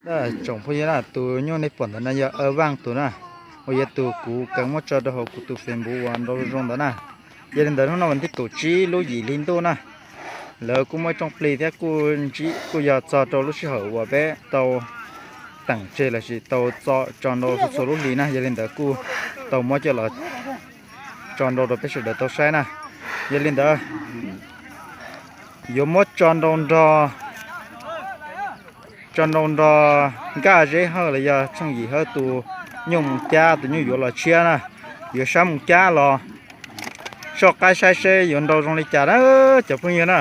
Tsoom phooj ywg na, tus nyuj nej pom ntawd no yog Aw Vaj tus na, uas yog tus kuv kheev muab tso rau hauv kuv tus Facebook uas nrau zoo ntawd na. Yog li ntawd hnub no vas thib kaum tsib lub yim hli ntuj na, lawv kuj muaj ib rooj plig thiab kuj yog txog rau lub sij hawm uas peb tau teem tseg lossis tau tso nrau txhua txhua lub hli na. Yog li ntawd kuj tau muab coj los tso nrau rau peb sawv daws tau saib na. Yog li ntawd yuav muab tso nrau nrog tso nrau nrog Nkaj Zeb Hawj los yog Tsheej Yim Hawj tus nyuj Moos Cab, tus nyuj yuav los tshiab na. Yuav sab Moos Cab los soj qab saib seb yuav nrau zoo li cas na cov phooj ywg na.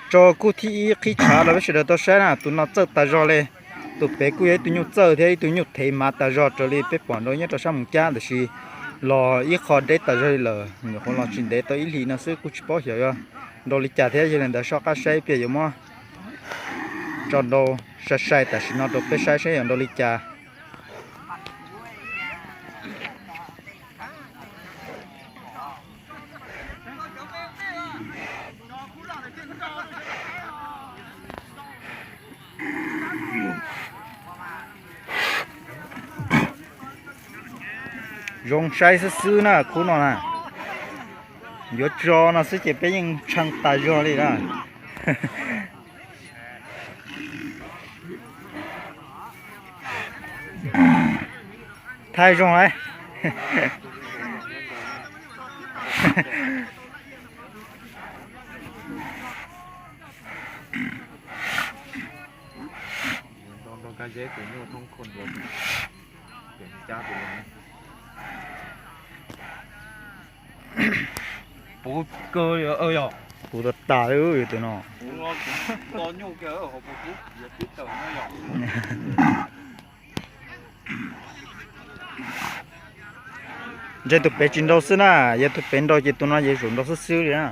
Tso kuj thib ib qhib tshav rau peb sawv daws tau saib na, tus no txawj tas zog li. Tus pem kuj yog ib tug nyuj txawj thiab ib tug nyuj thev mav tas zog raws li peb pom nrau nyob rau sab Moos Cab, tiam sis los ib qho deb tas zog li lawm, nyuam qhuav los tsis ntev tau ib hlis no xwb, kuj tsis paub xyov yuav nrau li cas thiab. Yog li ntawd soj qab saib ib pliag yuav muab tso nrau sai sai tam sim no rau peb saib seb yuav nrau li cas. Zoo saib xwb xwb na khub no na. Yuav tso no xwb ces peb yeej tshee tas zog li na. Thaij zoo lauj. Puv kawg, puv tas tas li tus no. Ntshe tus pem tsis nrau xwb na, yog tus pem nrau ces tus no yuav tsum nrau xwb xwb li na.